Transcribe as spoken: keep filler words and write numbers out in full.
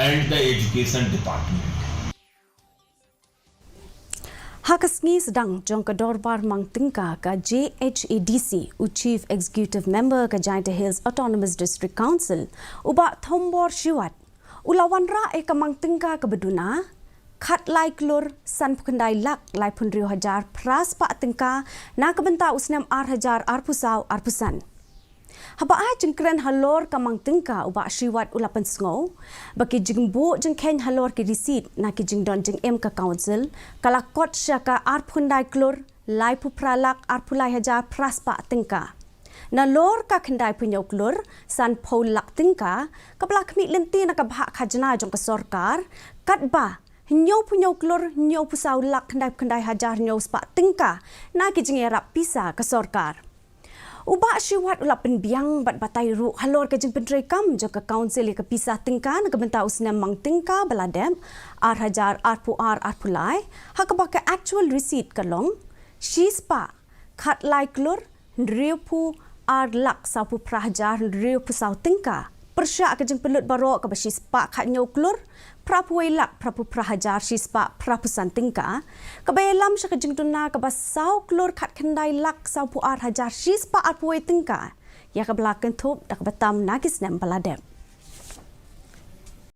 and the education department. Ha ka sngi sdang jong ka dorbar mang tyngka ka J H A D C, u Chief Executive Member ka Jaintia Hills Autonomous District Council, u Bah Thombor Shiwat, u la wanrah ïa ka mang tyngka kaba duna khatlai klur sanphew khyndai lak laiphew hynriew hajar phra spah tyngka na ka bynta u snem ar hajar arphew saw arphew san. Haba ai jingkren halor ka mang tyngka, u Bah Shiwat u la pynsngew ba ki jingbuh jingkheiñ halor ki receipt na ki jingdon jingim ka Council ka la kot sha ka arphew khyndai klur laiphew phra lak arphew lai hajar phra spah tyngka. Nalor ka khyndaiphew hynñiew klur sanphew lak tyngka kaba la khmih lynti na ka bhah khajna jong ka sorkar, katba hynñiewphew hynñiew klur hynñiewphew saw lak khyndaiphew khyndai hajar hynñiew spah tyngka na ki jingïarap pisa ka sorkar. U Bah Shiwat u la pynbiang bad batai ruh halor ka jingpyntreikam jong ka Council ïa ka pisa tyngka na ka bynta u snem mang tyngka ba la dep ar hajar arphew ar arphew lai, ha kaba ka actual receipt ka long shispah khatlai klur hynriewphew ar lak sawphew phra hajar hynriewphew saw tyngka, pyrshah ka jingpynlut baroh kaba shispah khathynñiew klur phraphew wei lak phraphew phra hajar shispah phraphew san tyngka, kaba ïalam sha ka jingduna kaba saw klur khatkhyndai lak sawphew ar hajar shispah arphew wei tyngka, ïa kaba la kynthup da kaba tam na ki snem ba la dep.